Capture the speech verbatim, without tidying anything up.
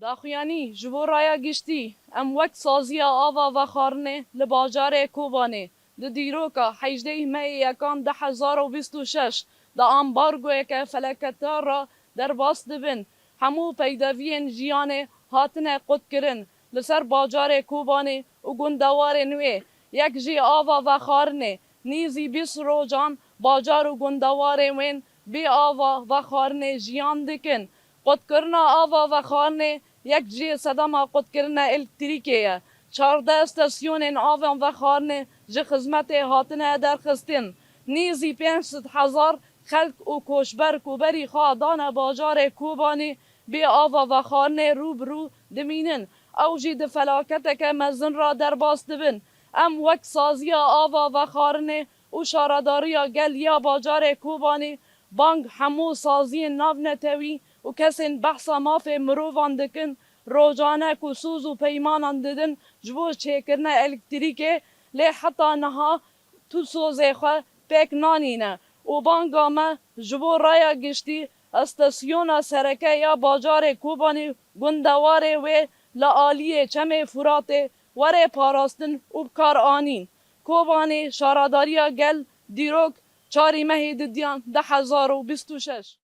Daxuyanî, ji bo raya giştî, em wek saziya ava vexwarinê li bajarê Kobanê di dîroka hejdeh mehê yekan du hezar û bîst û şeş de ambargoyeke felaketar re derbas dibin. Hemû peydeviyên jiyanê hatine qutkirin li ser bajarê Kobanê û gundewarên wê. Yek jî ava vexwarinê. Nîzî bîst rojan bajar û gundewarên wên bê ava vexwarinê jiyan dikin. Qutkirina ava vexwarinê yek jê sedema qutkirina elektrîkê ye. Çardeh stasyonên avan vexwarinê ji xizmetê hatine derxistin. Nîzî pênc sed hezar xelk û koçber ku berî xwe dane bajarê Kobanê bê ava vexwarinê rû bi rû dimînin. Ew jî di felaketeke mezin re derbas dibin. Em wek saziya ava vexwarinê û şaredariya gel ya bajarê Kobanê bang hemû saziyên navnetewî û kesên behsa mafê mirovan dikin, rojane ku soz û peymanan didin ji bo çêkirina elektrîkê, lê heta niha tu sozê xwe pêk nanîne û banga me ji bo raya giştî, estasyona sereke ya bajarê Kobanê, gundewarê wê li aliyê Çemê Furatê were parastin û bikaranîn. Kobanê, Şaredariya Gel, dîrok, çarê mehê didiyan du hezar û bîst û şeş.